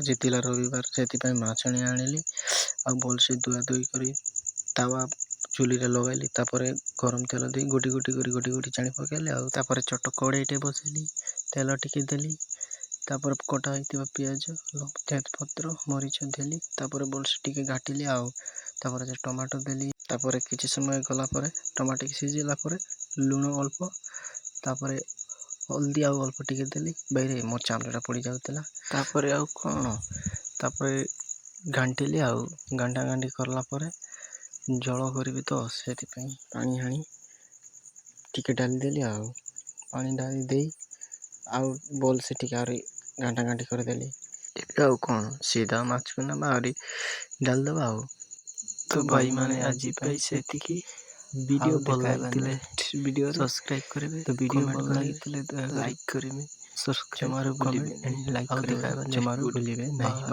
ଆଜି ଥିଲା ରବିବାର, ସେଥିପାଇଁ ମାଛ ଆଣିଲି ଆଉ ଭଲସେ ଧୁଆ ଧୁଇ କରି ତାୱା ଚୁଲିରେ ଲଗାଇଲି। ତାପରେ ଗରମ ତେଲ ଦେଇ ଗୋଟି ଗୋଟି କରି ଗୋଟି ଗୋଟି ଛାଣି ପକାଇଲି। ଆଉ ତାପରେ ଛୋଟ କଡ଼େଇଟେ ବସାଇଲି, ତେଲ ଟିକେ ଦେଲି। ତାପରେ କଟା ହେଇଥିବା ପିଆଜ, ତେଜପତ୍ର, ମରିଚ ଦେଲି। ତାପରେ ଭଲସେ ଟିକେ ଘାଣ୍ଟିଲି ଆଉ ତାପରେ ସେ ଟମାଟୋ ଦେଲି। ତାପରେ କିଛି ସମୟ ଗଲା ପରେ, ଟମାଟୋ ଟିକେ ସିଝିଲା ପରେ ଲୁଣ ଅଳ୍ପ, ତାପରେ ହଳଦୀ ଆଉ ଅଳ୍ପ ଟିକେ ଦେଲି। ବାଇରେ ମୋ ଚାମଚଟା ପଡ଼ିଯାଉଥିଲା। ତାପରେ ଆଉ କ'ଣ, ତାପରେ ଘାଣ୍ଟିଲି। ଆଉ ଘାଣ୍ଟା ଘାଣ୍ଟି କଲା ପରେ ଝୋଳ କରିବି ତ, ସେଥିପାଇଁ ପାଣି ଆଣି ଟିକେ ଢାଳିଦେଲି। ଆଉ ପାଣି ଢାଳି ଦେଇ ଆଉ ଭଲସେ ଟିକେ ଆହୁରି ଘାଣ୍ଟା ଘାଣ୍ଟି କରିଦେଲି। ଏବେ ଆଉ କ'ଣ, ସିଧା ମାଛକୁ ନେବା ଆହୁରି ଢାଳିଦେବା। ଆଉ ତ ଭାଇମାନେ, ଆଜି ପାଇଁ ସେତିକି। ଭିଡ଼ିଓ ଆଉ ଭଲ ଦେଖା ହେବା ଲାଗିଥିଲେ ନେକ୍ସଟ ଭିଡ଼ିଓରେ। ସବସ୍କ୍ରାଇବ୍ କରିବେ, ତ ଭିଡ଼ିଓ କମେଣ୍ଟ ଭଲ କରିବେ, ଲାଗିଥିଲେ ଦୟାକରି ଲାଇକ୍ କରିବେ ସବସ୍କ୍ରାଇବ୍, ଜମାରୁ କମେଣ୍ଟ ଭୁଲିବେ ନାହିଁ। ଆଣ୍ଡ ଲାଇକ୍ ଆଉ କରିବାକୁ ଦେଖା ହେବା ନେକ୍ସଟ ଜମାରୁ ଭିଡ଼ିଓରେ। ଭୁଲିବେ ନାହିଁ। ବାଏ।